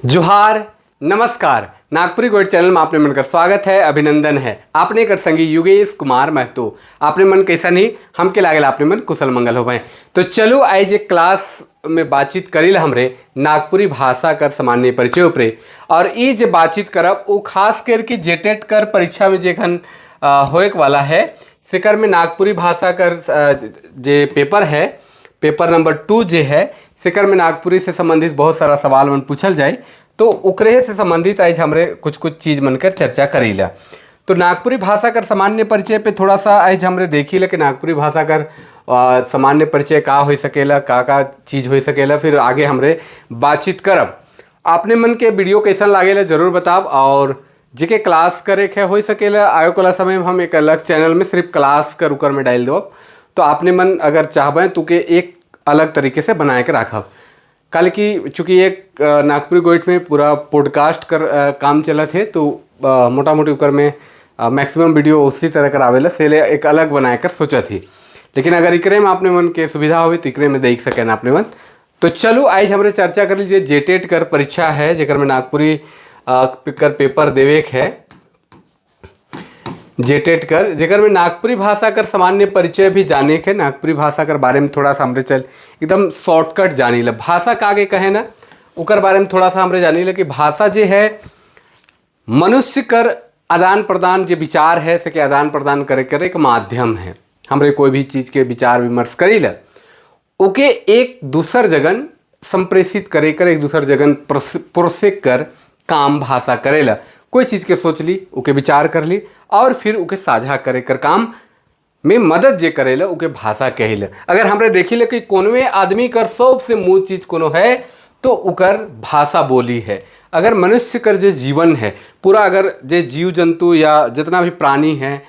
जोहार, नमस्कार। नागपुरी गोइठ चैनल में आपने मन का स्वागत है, अभिनंदन है। आपने कर संगी युगेश कुमार महतो। आपने मन कैसा नहीं हमके लागेल आपने मन कुशल मंगल हो गए। तो चलो आज एक क्लास में बातचीत करील हमरे नागपुरी भाषा कर सामान्य परिचय उपरे। और ई जे बातचीत करब वो खास करके जेटेट कर परीक्षा में जेखन होए वाला है, सेकर में नागपुरी भाषा कर जे पेपर है, पेपर नंबर 2 जे है, सेकर में नागपुरी से संबंधित बहुत सारा सवाल मन पूछल जाए। तो उकरे से संबंधित आज हमरे कुछ कुछ चीज़ मन कर चर्चा करीला। तो नागपुरी भाषा कर सामान्य परिचय पे थोड़ा सा आज हमरे देखी ला कि नागपुरी भाषा कर सामान्य परिचय का हो सकेला, का का चीज़ हो सकेला, फिर आगे हमरे बातचीत करब। आपने मन के वीडियो कैसन लागेला जरूर बताब। और जेके क्लास करे के हो सकेला आयो वाला समय में हम एक अलग चैनल में सिर्फ क्लास कर उकर में डाल दो। तो आपने मन अगर चाहबे तो के एक अलग तरीके से बनाए के राखब। कल की चूँकि एक नागपुरी गोइठ में पूरा पॉडकास्ट कर काम चलत है, तो मोटा मोटी उकर में मैक्सिमम वीडियो उसी तरह कर आवेला, से एक अलग बनाए कर सोचा थी। लेकिन अगर इकरे में आपने मन के सुविधा होवे तो इकरे में देख सकें आपने मन। तो चलो आज हमरे चर्चा कर लीजिए जेटेट कर परीक्षा है जेकर में नागपुरी कर पेपर देवे है जेटेट कर, जेकर में नागपुरी भाषा कर सामान्य परिचय भी जाने के, नागपुरी भाषा कर बारे में थोड़ा सा हमरे चल एकदम शॉर्टकट जानी ला। भाषा का आगे कहे ना उकर बारे में थोड़ा सा हमरे जानी ला कि भाषा जे है मनुष्य कर आदान प्रदान जे विचार है से के आदान प्रदान करे कर एक माध्यम है। हमरे कोई भी चीज़ के विचार विमर्श करी ला ओके एक दूसर जगन संप्रेषित करे कर, एक दूसर जगन प्रोसेस कर काम भाषा करेला। कोई चीज़ के सोच ली, ओके विचार कर ली और फिर ओके साझा करे कर काम में मदद जे करेला ओके भाषा कहेला। अगर हमरे देखी ले कि कोनवे आदमी कर सबसे मूल चीज़ कोनो है तो उकर भाषा बोली है। अगर मनुष्य कर जे जीवन है पूरा, अगर जे जीव जंतु या जितना भी प्राणी है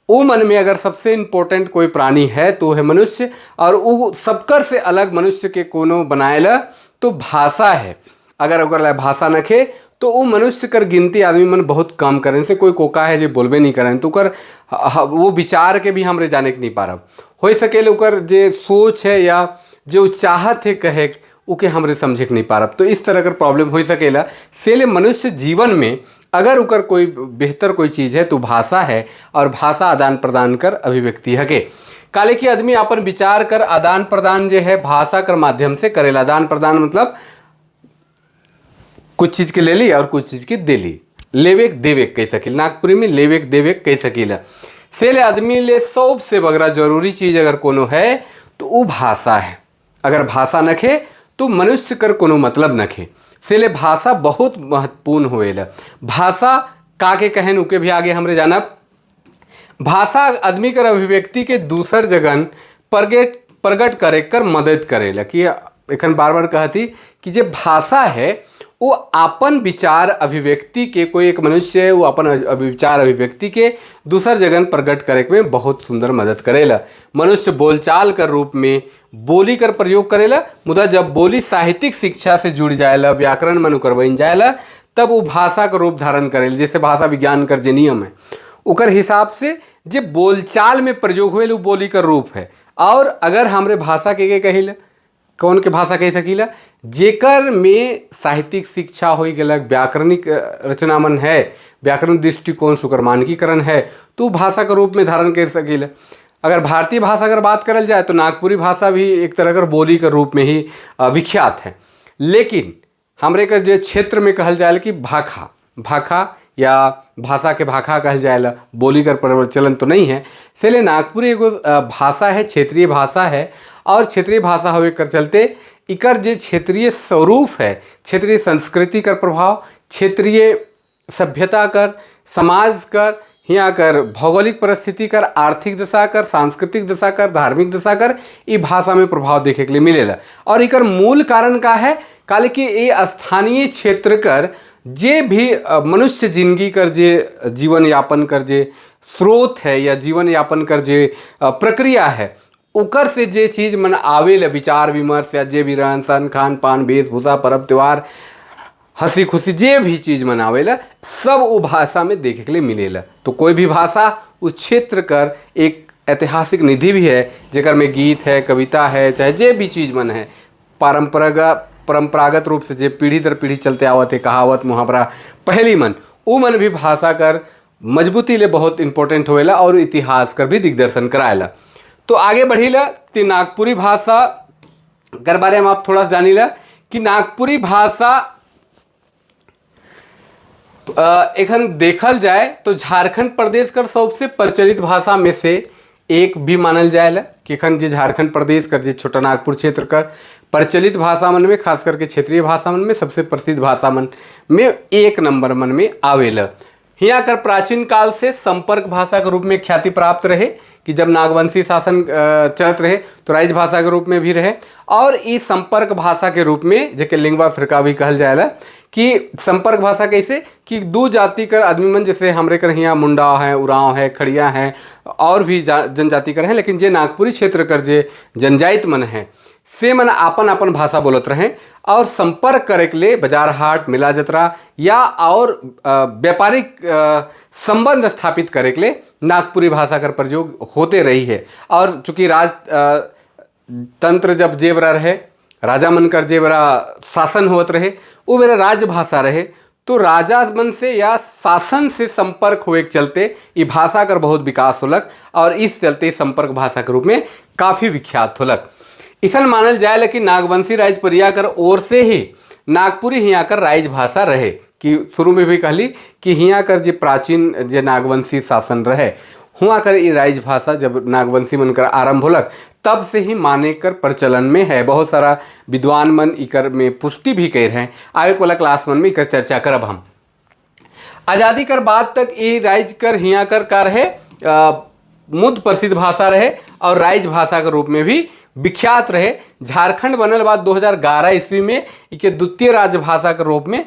वो मन में अगर सबसे इम्पोर्टेंट कोई प्राणी है तो है मनुष्य। और वो सबकर से अलग मनुष्य के कोनो बनाएला तो भाषा है। अगर ओकर भाषा नखे तो वो मनुष्य कर गिनती आदमी मन बहुत कम करें। से कोई कोका है जो बोलबे नहीं करें तो ओकर वो विचार के भी हमरे जाने के नहीं पारब। हो सकेले ओकर जे सोच है या जो चाहत है कहे ओके हमरे समझे के नहीं पारब। तो इस तरह कर प्रॉब्लम हो सकेला। से मनुष्य जीवन में अगर उकर कोई बेहतर कोई चीज़ है तो भाषा है। और भाषा आदान प्रदान कर अभिव्यक्ति है के काले कि आदमी अपन विचार कर आदान प्रदान जो है भाषा कर माध्यम से करेला। आदान प्रदान मतलब कुछ चीज़ के ले ली और कुछ चीज़ के दे ली, लेवेक देवेक कह सकील। नागपुरी में लेवेक देवेक कह सकीला। से ले आदमी ले सबसे बगरा जरूरी चीज़ अगर कोनो है तो वो भाषा है। अगर भाषा नखे तो मनुष्य कर कोनो मतलब नखे। से ले भाषा बहुत महत्वपूर्ण होएला। भाषा का के कहन उके भी आगे हमरे जानब। भाषा आदमी कर अभिव्यक्ति के दूसर जगन प्रगट करे कर मदद करेला। कि एखन बार बार कहती कि जे भाषा है वो आपन विचार अभिव्यक्ति के, कोई एक मनुष्य है वो अपन विचार अभिव्यक्ति के दूसर जगन प्रकट करे में बहुत सुंदर मदद करेला। मनुष्य बोलचाल कर रूप में बोली कर प्रयोग करेला, मुदा जब बोली साहित्यिक शिक्षा से जुड़ जाएला, व्याकरण मन उकर बन जाएला, तब वो भाषा का रूप धारण करेला। जैसे भाषा विज्ञान कर जे नियम है उकर हिसाब से जे बोलचाल में प्रयोग हुए वो बोली कर रूप है। और अगर हमरे भाषा के कहिला, कौन के भाषा कह सकीला, जेकर में साहित्यिक शिक्षा हो गलक, व्याकरणिक रचना मन है, व्याकरण दृष्टिकोण से ओकर मानकीकरण है, तो भाषा के रूप में धारण कर सकीला। अगर भारतीय भाषा अगर बात करल जाए तो नागपुरी भाषा भी एक तरह कर बोली के रूप में ही विख्यात है। लेकिन हमरे के जो क्षेत्र में कहल जाए कि भाखा, भाखा या भाषा के भाखा कहल जाएला, बोली कर प्रचलन तो नहीं है। इसलिए नागपुरी एगो भाषा है, क्षेत्रीय भाषा है। और क्षेत्रीय भाषा होवे कर चलते इकर जे क्षेत्रीय स्वरूप है, क्षेत्रीय संस्कृति कर प्रभाव, क्षेत्रीय सभ्यता कर, समाज कर, हियाँ कर भौगोलिक परिस्थिति कर, आर्थिक दशा कर, सांस्कृतिक दशा कर, धार्मिक दशा कर, ई भाषा में प्रभाव देखे के लिए मिलेला। और इकर मूल कारण का है, काले कि ये स्थानीय क्षेत्र कर जे भी मनुष्य जिंदगी कर जे जीवन यापन कर जे स्रोत है या जीवन यापन कर जे प्रक्रिया है, उकर से जे चीज़ मन आवेला विचार विमर्श या जे भी रहन सहन, खान पान, वेशभूषा, पर्व त्यौहार, हंसी खुशी जे भी चीज़ मनावेला सब वो भाषा में देखे के लिए मिलेला। तो कोई भी भाषा उस क्षेत्र कर एक ऐतिहासिक निधि भी है, जेकर में गीत है, कविता है, चाहे जे भी चीज़ मन है, परंपरागत परंपरागत रूप से जे पीढ़ी दर पीढ़ी चलते आवत है कहावत, मुहावरा, पहेली मन, उ मन भी भाषा कर मजबूती ले बहुत इम्पोर्टेंट होएला और इतिहास कर भी दिग्दर्शन कराएला। तो आगे बढ़ीला ती नागपुरी भाषा कर बारे में आप थोड़ा सा जानीला कि नागपुरी भाषा एखन देखल जाए तो झारखंड प्रदेश कर सबसे प्रचलित भाषा में से एक भी मानल जाएला कि एखन जे झारखंड प्रदेश कर जे छोटा नागपुर क्षेत्र कर प्रचलित भाषा मन में, खास करके क्षेत्रीय भाषा मन में, सबसे प्रसिद्ध भाषा मन में एक नंबर मन में आवेला। हियाँ कर प्राचीन काल से संपर्क भाषा के रूप में ख्याति प्राप्त रहे कि जब नागवंशी शासन चलत रहे तो राज भाषा के रूप में भी रहे और इस संपर्क भाषा के रूप में जेके लिंगवा फ्रका भी कहल जाएला कि संपर्क भाषा कैसे कि दो जाति कर आदमी मन, जैसे हमरे कर हियाँ मुंडा है, उरांव है, खड़िया है और भी जनजाति कर हैं, लेकिन जे नागपुरी क्षेत्र कर जे जनजाति मन है से मन आपन आपन भाषा बोलत रहें और संपर्क करे के लिए बाजार हाट, मेला जतरा या और व्यापारिक संबंध स्थापित करे के लिए नागपुरी भाषा का प्रयोग होते रही है। और चूँकि राज तंत्र जब जेबरा रहे, राजा मन कर जेबरा शासन होत रहे, वो मेरा राजभाषा रहे, तो राजा मन से या शासन से संपर्क होए के चलते ये भाषा कर बहुत विकास होलक और इस चलते संपर्क भाषा के रूप में काफ़ी विख्यात होलक। इसन मानल जाए कि नागवंशी राज परिया कर ओर से ही नागपुरी हियाँ कर राज भाषा रहे कि शुरू में भी कहली कि हियाँ कर जे प्राचीन जे नागवंशी शासन रहे हुआ कर ये राज भाषा जब नागवंशी मन कर आरंभ होलक तब से ही माने कर प्रचलन में है। बहुत सारा विद्वान मन इकर में पुष्टि भी कर रहे हैं। आगे वाला क्लास मन में इकर चर्चा करब हम। आज़ादी कर बाद तक ये राज कर हियाँ कर का रहे मुद प्रसिद्ध भाषा रहे और राज भाषा के रूप में भी विख्यात रहे। झारखंड बनल बाद 2011 ईस्वी में इके द्वितीय राजभाषा के रूप में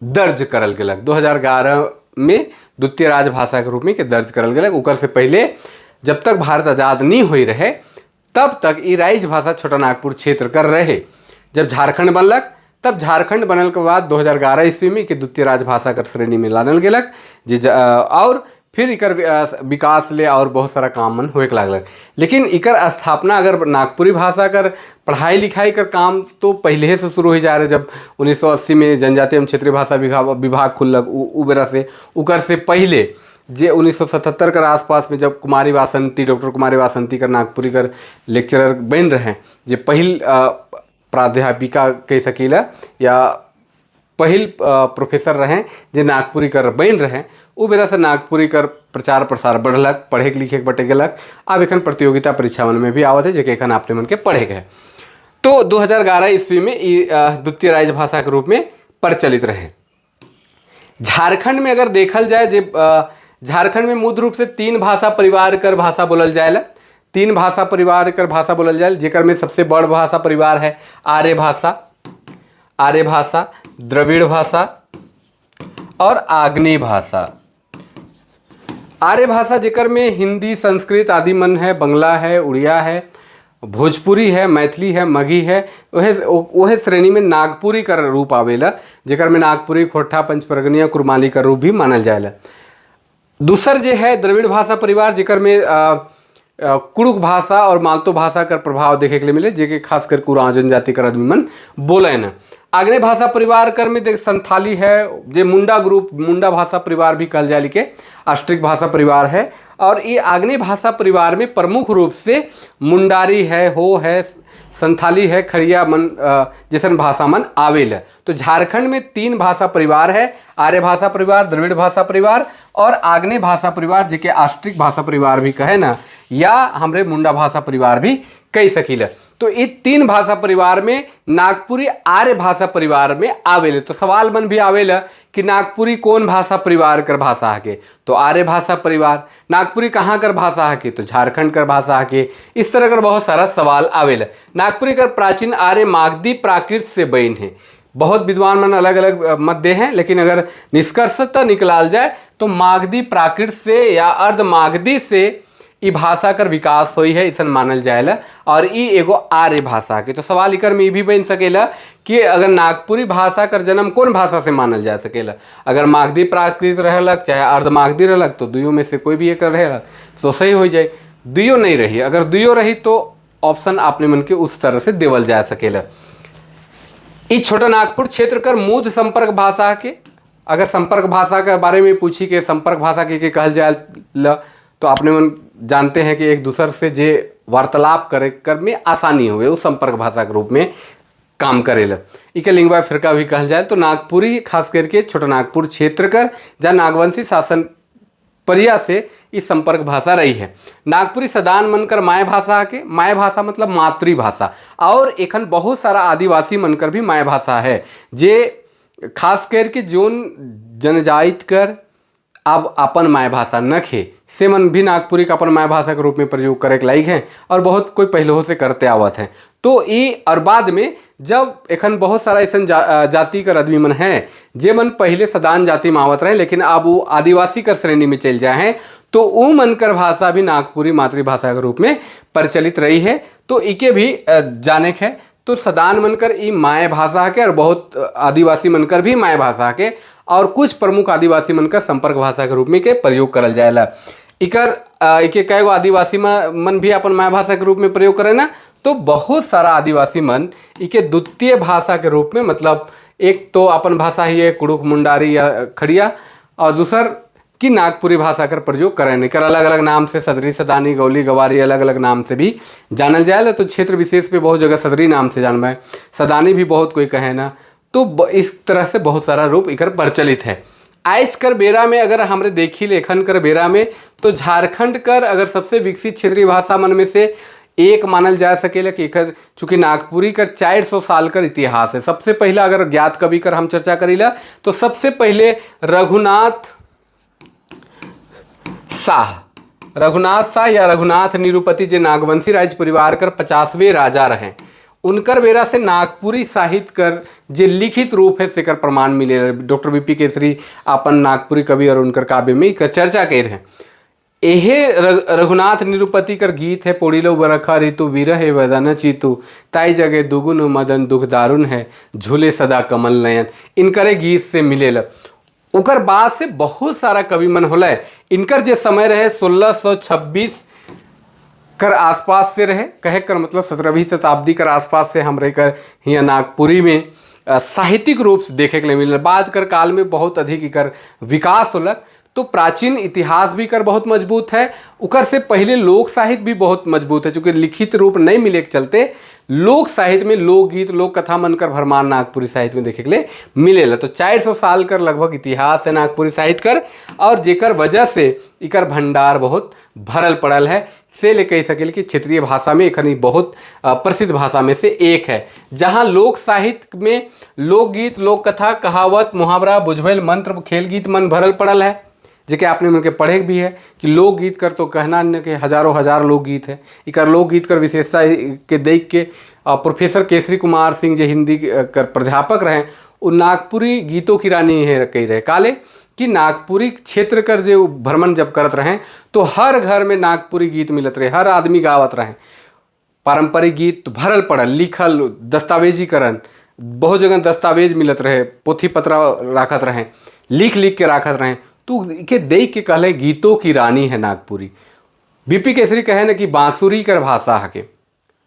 दर्ज करल गेलक। 2011 में द्वितीय राजभाषा के रूप में के दर्ज करल गेलक। ओकर से पहले जब तक भारत आज़ाद नहीं हुई रहे तब तक ई राज भाषा छोटा नागपुर क्षेत्र कर रहे। जब झारखंड बनलक तब झारखंड बनल के बाद 2011 ईस्वी में के द्वितीय राजभाषा कर श्रेणी में लानल गेलक जे और फिर इकर विकास ले और बहुत सारा काम मन होए के लागलक। लेकिन इकर स्थापना अगर नागपुरी भाषा कर पढ़ाई लिखाई कर काम तो पहले से शुरू हो जा रहे जब 1980 में जनजातीय एवं क्षेत्रीय भाषा विभाग खुललक उ बेरा से, उकर से पहले जे 1977 कर आसपास में जब कुमारी वासंती, डॉक्टर कुमारी वासंती कर नागपुरी कर लेक्चरर बन रहे जे पहिल प्राध्यापिका कह सकीला या पहिल प्रोफेसर रहे जे नागपुरी कर बन रहे, उ बेरा से नागपुरी कर प्रचार प्रसार बढ़लक, पढ़े के लिखे के बटे गेलक। अब एखन प्रतियोगिता परीक्षा मन में भी आवत है जेके एखन आपने मन के पढ़े के है। तो 2011 ईस्वी में ई द्वितीय राजभाषा के रूप में प्रचलित रहे। झारखंड में अगर देखल जाए जे झारखंड में मूल रूप से तीन भाषा परिवार कर भाषा बोलल जाएला। तीन भाषा परिवार कर भाषा बोलल जाए जेकर में सबसे बड़ भाषा परिवार है आर्य भाषा, आर्य भाषा, द्रविड़ भाषा और आग्नेय भाषा। आर्य भाषा जेकर में हिंदी, संस्कृत आदि मन है, बंगला है, उड़िया है, भोजपुरी है, मैथिली है, मगही है, वह वह श्रेणी में नागपुरी कर रूप आवेला जेकर में नागपुरी, खोरठा, पंचपरगनिया, कुरमाली का रूप भी मानल जाएला। दूसर जे है द्रविड़ भाषा परिवार जेकर में कुड़ुक भाषा और मालतो भाषा कर प्रभाव देखे के लिए मिले जेके खासकर उरांव जनजाति कर आदमी मन बोले न। आग्नेय भाषा परिवार कर में देख संथाली है जे मुंडा ग्रुप, मुंडा भाषा परिवार भी कहल जाए के आस्ट्रिक भाषा परिवार है। और ये आग्नेय भाषा परिवार में प्रमुख रूप से मुंडारी है, हो है, संथाली है, खड़िया मन जैसन भाषा मन आवेल है। तो झारखंड में तीन भाषा परिवार है, आर्य भाषा परिवार, द्रविड़ भाषा परिवार और आग्नेय भाषा परिवार जेके आस्ट्रिक भाषा परिवार भी कहे ना या हमरे मुंडा भाषा परिवार भी कह सकीला। तो ये तीन भाषा परिवार में नागपुरी आर्य भाषा परिवार में आवेले। तो सवाल मन भी आवेला कि नागपुरी कौन भाषा परिवार कर भाषा है के, तो आर्य भाषा परिवार। नागपुरी कहाँ कर भाषा है के, तो झारखंड कर भाषा है के। इस तरह कर बहुत सारा सवाल आवेला। नागपुरी कर प्राचीन आर्य मागधी प्राकृत से बन है। बहुत विद्वान मन अलग अलग मत दे हैं, लेकिन अगर निष्कर्षतः निकलाल जाए तो मागधी प्राकृत से या अर्ध मागधी से ई भाषा कर विकास हुई है ऐसा मानल जाएला और ई एगो आर्य भाषा के। तो सवाल इकर में ई भी बन सकेला कि अगर नागपुरी भाषा कर जन्म कौन भाषा से मानल जा सकेला, अगर मागधी प्राकृत रहलक चाहे अर्धमागधी रहलक तो दुइयों में से कोई भी एक रहेला तो सही हो जाए। दुइयो नहीं रही, अगर दुइयो रही तो ऑप्शन आपने मन के उस तरह से देवल जा सकेला। ई छोटा नागपुर क्षेत्र कर मूल संपर्क भाषा के अगर संपर्क भाषा के बारे में पूछी के संपर्क भाषा के कहल जाए ल तो आपने मन जानते हैं कि एक दूसर से जे वार्तालाप करे कर में आसानी हुए उस संपर्क भाषा के रूप में काम करेला। इके लिंगवा फिरका भी कहल जाए। तो नागपुरी खास करके छोटा नागपुर क्षेत्र कर जहाँ नागवंशी शासन परिया से इस संपर्क भाषा रही है। नागपुरी सदान मनकर my भाषा के, my भाषा मतलब मातृभाषा, और एखन बहुत सारा आदिवासी मनकर भी my भाषा है जे खास करके जोन जनजाति कर अब अपन my भाषा नखे से मन भी नागपुरी का अपन my भाषा के रूप में प्रयोग करे के लायक है और बहुत कोई पहले से करते आवत हैं। तो ये और बाद में जब एखन बहुत सारा ऐसा जाति कर आदमी मन हैं जे मन पहले सदान जाति में आवत रहे लेकिन अब वो आदिवासी कर श्रेणी में चल जाए हैं, तो वो मन कर भाषा भी नागपुरी मातृभाषा के रूप में प्रचलित रही है। तो इके भी जाने के है। तो सदान मनकर ई my भाषा के और बहुत आदिवासी मनकर भी my भाषा के और कुछ प्रमुख आदिवासी मनकर संपर्क भाषा के रूप में के प्रयोग करल जाएला। इकर इके कई गो आदिवासी मन भी अपन my भाषा के रूप में प्रयोग करे ना, तो बहुत सारा आदिवासी मन इके द्वितीय भाषा के रूप में, मतलब एक तो अपन भाषा ही है कुड़ुक मुंडारी या खड़िया और दूसर कि नागपुरी भाषा कर प्रयोग करें नहीं कर अलग अलग नाम से सदरी सदानी गौली गवारी अलग अलग नाम से भी जानल जाए। तो क्षेत्र विशेष पे बहुत जगह सदरी नाम से जानबे, सदानी भी बहुत कोई कहे ना, तो इस तरह से बहुत सारा रूप इकर प्रचलित है। आज कर बेरा में अगर हमरे देखी लेखन कर बेरा में तो झारखंड कर अगर सबसे विकसित क्षेत्रीय भाषा मन में से एक मानल जा सकेला कि एकर चूँकि नागपुरी कर 400 साल कर इतिहास है। सबसे पहला अगर ज्ञात कवि कर हम चर्चा करीला तो सबसे पहले रघुनाथ शाह, रघुनाथ शाह या रघुनाथ निरुपति जे नागवंशी राज परिवार कर 50वें राजा रहे, उनकर बेरा से नागपुरी साहित्य कर जे लिखित रूप है सेकर प्रमाण मिले। डॉक्टर बीपी केसरी अपन नागपुरी कवि और उनकर काव्य में एकर चर्चा कर रहे हैं। एहे रघुनाथ निरुपति कर गीत है पोड़िलो बरखा ऋतु विरह वदन चितु ताई जगह दुगुन मदन दुख दारुण है झूले सदा कमल नयन, इनकरे गीत से मिलेला। ओकर बाद से बहुत सारा कवि मन होला। इनकर जे समय रहे 1626 कर आसपास से रहे, कहे कर मतलब 17वीं शताब्दी कर आसपास से हमरे कर हियाँ नागपुरी में साहित्यिक रूप से देखे के लिए मिले। बाद कर काल में बहुत अधिक इकर विकास होलक। तो प्राचीन इतिहास भी कर बहुत मजबूत है, उकर से पहले लोक साहित्य भी बहुत मजबूत है। चूँकि लिखित रूप नहीं मिले के चलते लोक साहित्य में लोकगीत लोक कथा मनकर भरमार नागपुरी साहित्य में देखे के लिए मिलेला। तो 400 साल कर लगभग इतिहास है नागपुरी साहित्य कर और जेकर वजह से इकर भंडार बहुत भरल पड़ल है। से ले कह सकेल कि क्षेत्रीय भाषा में एखनी बहुत प्रसिद्ध भाषा में से एक है, जहाँ लोक साहित्य में लोकगीत लोक कथा कहावत मुहावरा बुझवेल मंत्र खेल गीत मन भरल पड़ल है। जेके आपने मन के पढ़े भी है कि लोकगीत कर तो कहना न के हजारों हजार लोकगीत है। इकर लोकगीत कर विशेषता के देख के प्रोफेसर केसरी कुमार सिंह जो हिंदी कर प्राध्यापक रहे वो नागपुरी गीतों की रानी है कही रहे। काले कि नागपुरी क्षेत्र कर जो भ्रमण जब करत रहे तो हर घर में नागपुरी गीत मिलत रहे, हर आदमी गावत रहे। पारंपरिक गीत भरल पड़ल, लिखल दस्तावेजीकरण बहुत जगह दस्तावेज मिलत रहे, पोथी पत्रा राखत रहे, लिख लिख के राखत रहे। तो के देख के कहले गीतों की रानी है नागपुरी। बीपी केसरी कहे न कि बांसुरी कर भाषा हके,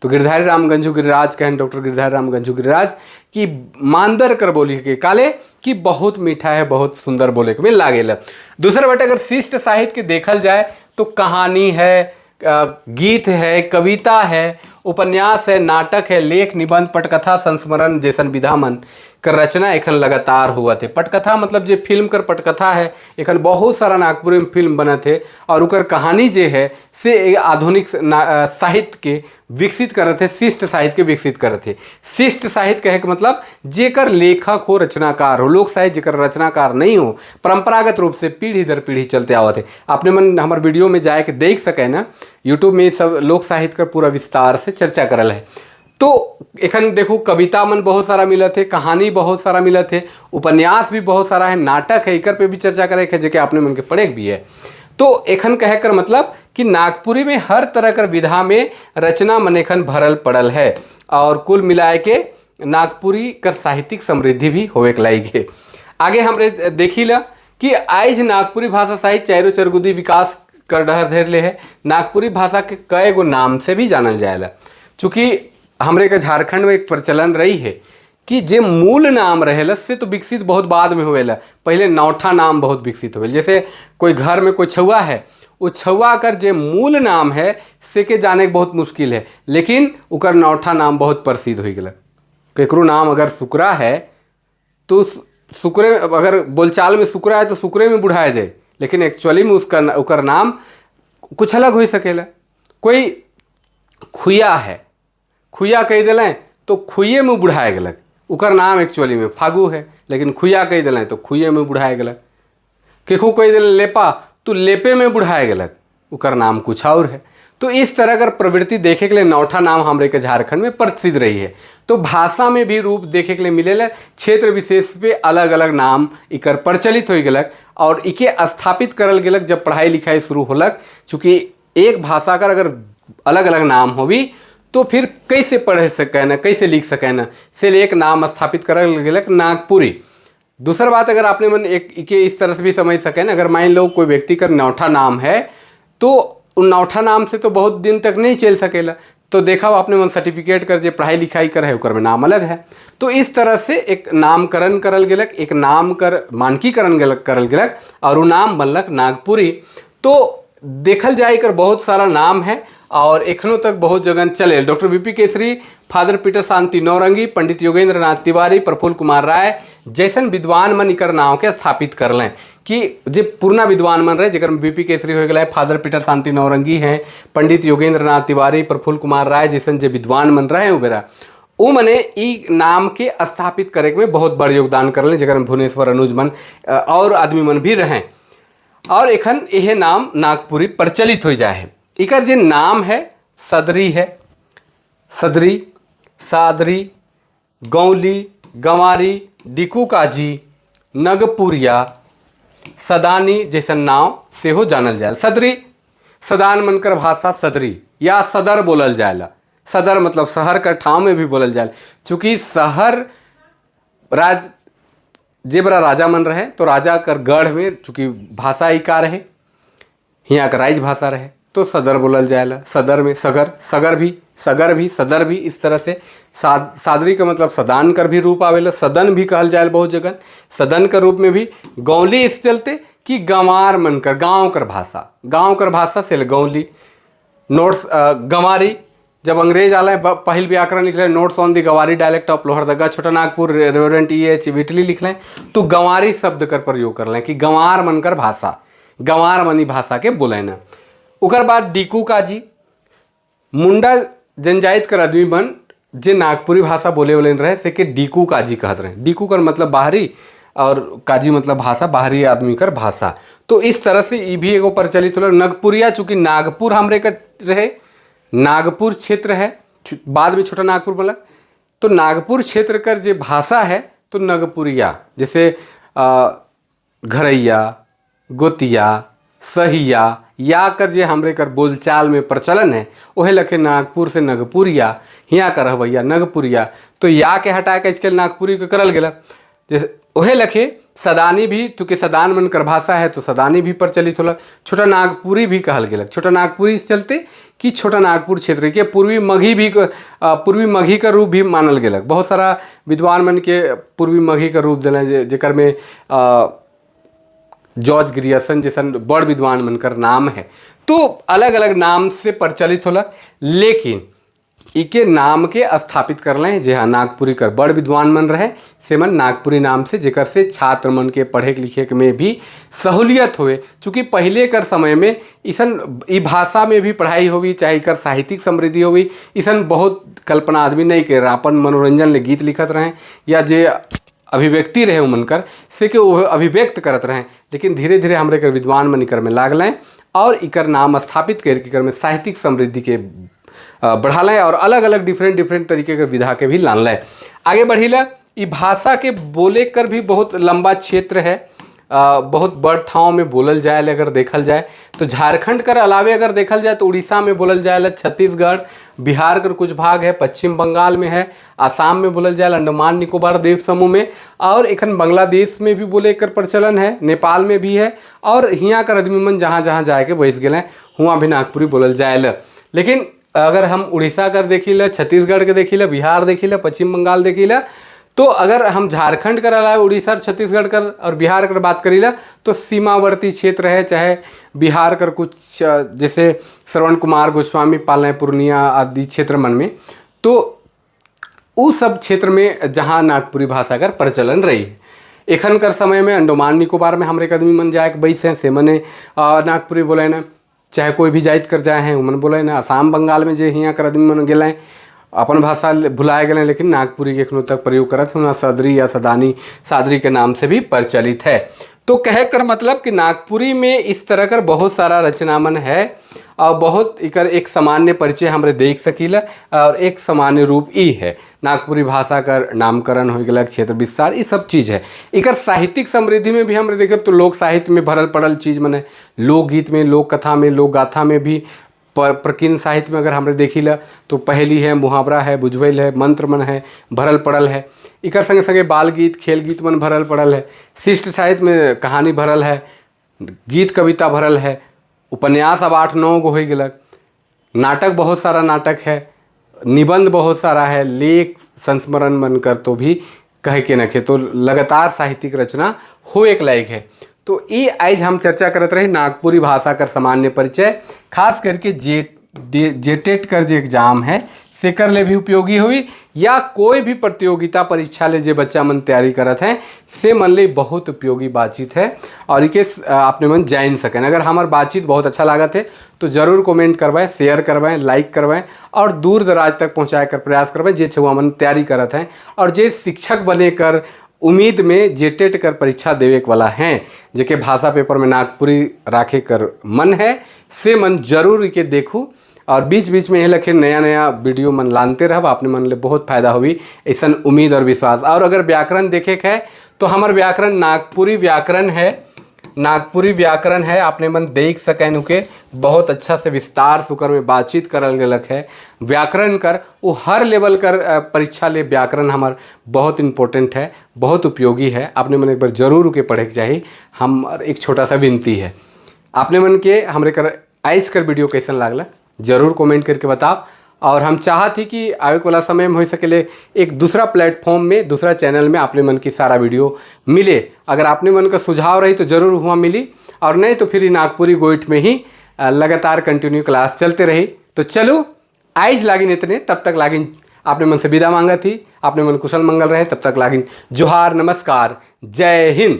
तो गिरधारी राम गंजू गिरिराज कहें, डॉक्टर गिरधारी राम गंजू गिरिराज कि मांदर कर बोली के काले कि बहुत मीठा है, बहुत सुंदर बोले के में लागेला। दूसरा बात अगर शिष्ट साहित्य के देखल जाए तो कहानी है, गीत है, कविता है, उपन्यास है, नाटक है, लेख निबंध पटकथा संस्मरण जैसन विधा मन कर रचना एखन लगातार हुआ थे। पटकथा मतलब जे फिल्म कर पटकथा है, एखन बहुत सारा नागपुरी में फिल्म बनत है और उकर कहानी जे है से आधुनिक साहित्य के विकसित करत है, शिष्ट साहित्य के विकसित करत है। शिष्ट साहित्य कहे के मतलब जेकर लेखक हो, रचनाकार हो, लोक साहित्य जेकर रचनाकार नहीं हो, परंपरागत रूप से पीढ़ी दर पीढ़ी चलते आवत है। अपने मन हमारे वीडियो में जाए के देख सके ना, यूट्यूब में सब लोक साहित्य का पूरा विस्तार से चर्चा करल है। तो एखन देखो कविता मन बहुत सारा मिलत है, कहानी बहुत सारा मिलत है, उपन्यास भी बहुत सारा है, नाटक है, एकर पे भी चर्चा करे के जेके आपने मन के पढ़े भी है। तो एखन कहे कर मतलब कि नागपुरी में हर तरह कर विधा में रचना मन एखन भरल पड़ल है और कुल मिलाए के नागपुरी कर साहित्यिक समृद्धि भी होवे के लायक है। आगे हमरे देखी ला कि आज नागपुरी भाषा साहित्य चारों चरगुदी विकास कर डहर धेर ले है। नागपुरी भाषा के कई गो नाम से भी जानल जाएला। चूँकि हमरे के झारखंड में एक प्रचलन रही है कि जे मूल नाम रहेला से तो विकसित बहुत बाद में होवेला, पहले नौठा नाम बहुत विकसित होवेला। जैसे कोई घर में कोई छुआ है, वो छुआ कर जे मूल नाम है से के जाने के बहुत मुश्किल है, लेकिन उकर नौठा नाम बहुत प्रसिद्ध हो गया। केकरो नाम अगर सुकरा है तो सुकरे, अगर बोलचाल में सुकरा है तो सुकरे में बुढ़ाया जाए, लेकिन एक्चुअली में उसका उकर नाम कुछ अलग हो सकेला। कोई खुया है, खुया कह दिलें तो खुये में बुढ़ाया गलक, उकर नाम एक्चुअली में फागू है, लेकिन खुया कह दिलें तो खुये में बुढ़ाया गलक। केकरो कह दिले लेपा तो लेपे में बुढ़ाया गलक, उकर नाम कुछ और है। तो इस तरह अगर प्रवृत्ति देखे के लिए नौठा नाम हमरे के झारखंड में प्रसिद्ध रही है। तो भाषा में भी रूप देखे के लिए मिलेला, क्षेत्र विशेष पे अलग अलग नाम इकर प्रचलित हो गलक और इके स्थापित करल गलक जब पढ़ाई लिखाई शुरू होलक। चूँकि एक भाषा का अगर अलग अलग नाम होबी तो फिर कैसे पढ़ सके ना, कैसे लिख सके ना, से एक नाम स्थापित करल गलक नागपुरी। दूसरा बात, अगर आपने मन एक इके इस तरह से भी समझ सके ना, अगर मान लो कोई व्यक्ति का नौठा नाम है तो उन नौठा नाम से तो बहुत दिन तक नहीं चल सकेला, तो देखा आपने मन सर्टिफिकेट कर जे पढ़ाई लिखाई कर है उकर में नाम अलग है। तो इस तरह से एक नामकरण करल गेलक, एक नाम कर मानकीकरण करल गेलक और वो नाम बनलक नागपुरी। तो देखल जाए कर बहुत सारा नाम है और एखनों तक बहुत जगह चले। Doctor BP Kesari, father Peter Shanti Naurangi, Pandit Yogendra Nath Tiwari, Praful Kumar Rai जैसन विद्वान मन इकर नाव के स्थापित कर लें कि जे पुरना विद्वान मन रहे, जेकर बीपी केसरी हो गया, फादर पीटर शांति नौरंगी हैं, पंडित योगेंद्र नाथ तिवारी, प्रफुल्ल कुमार राय जैसन जे विद्वान मन रहे बेरा उ मने ई नाम के स्थापित करे में बहुत बड़ योगदान कर लें, जेकर में भुवनेश्वर अनुज मन और आदमी मन भी रहें और एखन यह नाम नागपुरी प्रचलित हो जाए है। इकर जे नाम है सदरी है, सदरी, सादरी, गौली, गंवारी, डिकू काजी, नगपुरिया, सदानी जैसन नाव सेहो जानल जाए। सदरी सदान मनकर भाषा सदरी या सदर बोलल जाएला। सदर मतलब शहर का ठाव में भी बोलल जाए, चूँकि शहर राज जे बड़ा राजा मन रहे तो राजा कर गढ़ में चूँकि भाषा ही का रहे, यहाँ का राज भाषा रहे तो सदर बोलल जाएला। सदर में सगर, सगर भी, सगर भी, सदर भी, इस तरह से सादरी का मतलब सदान कर भी रूप आवेला, सदन भी कहल जाए बहुत जगह सदन के रूप में भी। गौली इस चलते कि गंवार मन कर गाँव कर भाषा, गाँव कर भाषा से गौली। नोट्स गंवारी जब अंग्रेज आला पहिल व्याकरण लिखले notes on the Gawari dialect of Lohardaga Chota Nagpur, reverend E H Whitley लिखले तो गंवारी शब्द कर प्रयोग कर लें कि गंवार मन कर भाषा, गंवार मनी भाषा के बोले ना। उकर बाद डीकू काजी मुंडा जनजाति कर आदमी मन जे नागपुरी भाषा बोले बोले रहे से के डीकू काजी कहत रहे। डीकू कर मतलब बाहरी और काजी मतलब भाषा, बाहरी आदमी कर भाषा। तो इस तरह से ई भी एगो प्रचलित होल। नागपुरिया चूँकि नागपुर हमरे कर रहे, नागपुर क्षेत्र है, बाद में छोटा नागपुर बोला, तो नागपुर क्षेत्र कर जे भाषा है तो नागपुरिया, जैसे घरैया, गोतिया, सहिया या कर जे हमरे कर बोलचाल में प्रचलन है ओहे लखे नागपुर से नगपुरिया, हियाँ कर रहवैया नगपुरिया, तो या के हटा के आजकल नागपुरी के करल गेला। जैसे ओहे लखे सदानी भी, चूँकि सदान मन कर भाषा है तो सदानी भी प्रचलित होला। छोटा नागपुरी भी कहल गेलक। छोटा नागपुरी इस चलते कि छोटा नागपुर क्षेत्र के पूर्वी मगही भी पूर्वी मगही का रूप भी मानल गेलक। बहुत सारा विद्वान मन के पूर्वी मगही का रूप दिले जेकर में जॉर्ज ग्रियर्सन जैसन बड़ विद्वान मनकर नाम है। तो अलग अलग नाम से प्रचलित होलक, लेकिन इके नाम के स्थापित कर लें जे हाँ नागपुरी कर बड़ विद्वान मन रहे से मन नागपुरी नाम से, जेकर से छात्र मन के पढ़े लिखे में भी सहूलियत होए। चूँकि पहले कर समय में इसन ई भाषा में भी पढ़ाई होगी, चाहे इकर साहित्यिक समृद्धि होगी, इसन बहुत कल्पना आदमी नहीं कर रहा, अपन मनोरंजन ले गीत लिखत रहें या जे अभिव्यक्ति रहे उमन कर से के वो अभिव्यक्त करत रहें। लेकिन धीरे धीरे हमरे कर विद्वान मन इकर में लाग लें और इकर नाम स्थापित करके इकर में साहित्यिक समृद्धि के बढ़ा लें और अलग अलग डिफरेंट डिफरेंट तरीके के विधा के भी लान लें। आगे बढ़ी ला, ई भाषा के बोले कर भी बहुत लंबा क्षेत्र है, बहुत बड़ ठाव में बोलल जाए। अगर देखल जाए तो झारखंड कर अलावे अगर देखल जाए तो उड़ीसा में बोलल जाए, छत्तीसगढ़, बिहार कर कुछ भाग है, पश्चिम बंगाल में है, आसाम में बोलल जाए, अंडमान निकोबार द्वीप समूह में और एखन बांग्लादेश में भी बोले कर प्रचलन है, नेपाल में भी है और हियाँ कर आदमी मन जहाँ जहाँ जाए के बस गए हुआ भी नागपुरी बोलल जाए। लेकिन अगर हम उड़ीसा कर देखी ला, छत्तीसगढ़ के देखी ला, बिहार देखी ला, पश्चिम बंगाल देखी ला तो अगर हम झारखंड कर अलावा उड़ीसा और छत्तीसगढ़ कर और बिहार कर बात करीला तो सीमावर्ती क्षेत्र है, चाहे बिहार कर कुछ जैसे श्रवण कुमार गोस्वामी पालना पूर्णिया आदि क्षेत्र मन में, तो उ सब क्षेत्र में जहाँ नागपुरी भाषा कर प्रचलन रही। एखन कर समय में अंडमान निकोबार में हमरे आदमी मन जाए के बैठे हैं, से मने नागपुरी बोले न, चाहे कोई भी जाइत कर जाए हैं उमन बोले न। आसाम बंगाल में जे हियाँ कर आदमी मन गेलें अपन भाषा भुलाए गए, लेकिन नागपुरी के एखनों तक प्रयोग करत हैं, सदरी या सदानी सादरी के नाम से भी प्रचलित है। तो कहे कर मतलब कि नागपुरी में इस तरह कर बहुत सारा रचना मन है और बहुत इकर एक सामान्य परिचय हमरे देख सकीला और एक सामान्य रूप ई है। नागपुरी भाषा कर नामकरण हो गया, क्षेत्र विस्तार, ये सब चीज़ है। इकर साहित्यिक समृद्धि में भी हमरे देखे तो लोक साहित्य में भरल पड़ल चीज़ मने लोकगीत में, लोक कथा में, लोक गाथा में भी, प्रकीर्ण साहित्य में अगर हमरे देखिला तो पहेली है, मुहावरा है, बुझबैल है, मंत्र मन है, भरल पड़ल है। इकर संगे संगे बाल गीत, खेल गीत मन भरल पड़ल है। शिष्ट साहित्य में कहानी भरल है, गीत कविता भरल है, उपन्यास अब 8-9 गो हो गलक, नाटक बहुत सारा नाटक है, निबंध बहुत सारा है, लेख संस्मरण मन कर तो भी कह के नखे, तो लगातार साहित्यिक रचना हो एक लायक है। तो ये आज हम चर्चा करत रहे नागपुरी भाषा कर सामान्य परिचय, खास करके जेटेट कर जो एग्जाम है सेकर ले भी उपयोगी हुई, या कोई भी प्रतियोगिता परीक्षा ले जे बच्चा मन तैयारी करत हैं से मन ले बहुत उपयोगी बातचीत है और इके आपने मन जान सकें। अगर हमार बातचीत बहुत अच्छा लागत है तो ज़रूर कमेंट करवाएं, शेयर करवाएं, लाइक करवाएं और दूर दराज तक पहुँचाए कर प्रयास करवाएं जे छुआ मन तैयारी करत हैं और जे शिक्षक बने कर उम्मीद में जेटेट कर परीक्षा देवे वाला हैं, जेके भाषा पेपर में नागपुरी राखे कर मन है से मन जरूर के देखूँ और बीच बीच में यह लखे नया नया वीडियो मन लानते रहब, आपने मन ले बहुत फायदा हुई ऐसा उम्मीद और विश्वास। और अगर व्याकरण देखे के है तो हमार व्याकरण नागपुरी व्याकरण है, नागपुरी व्याकरण है, आपने मन देख सकें उके बहुत अच्छा से विस्तार से उकर में बातचीत करल गलक है। व्याकरण कर वो हर लेवल कर परीक्षा ले व्याकरण हमार बहुत इम्पोर्टेंट है, बहुत उपयोगी है, आपने मन एक बार जरूर उके पढ़े के चाहिए। हम एक छोटा सा विनती है आपने मन के हमरे कर आज कर वीडियो कैसन लागला जरूर कमेंट करके बताओ। और हम चाहत ही कि आवे वाला समय में हो सकेले एक दूसरा प्लेटफॉर्म में, दूसरा चैनल में आपने मन की सारा वीडियो मिले। अगर आपने मन का सुझाव रही तो ज़रूर हुआ मिली, और नहीं तो फिर नागपुरी गोइठ में ही लगातार कंटिन्यू क्लास चलते रही। तो चलो आज लागिन इतने, तब तक लागिन आपने मन से विदा मांगा थी, आपने मन कुशल मंगल रहे, तब तक लागिन जोहार, नमस्कार, जय हिंद।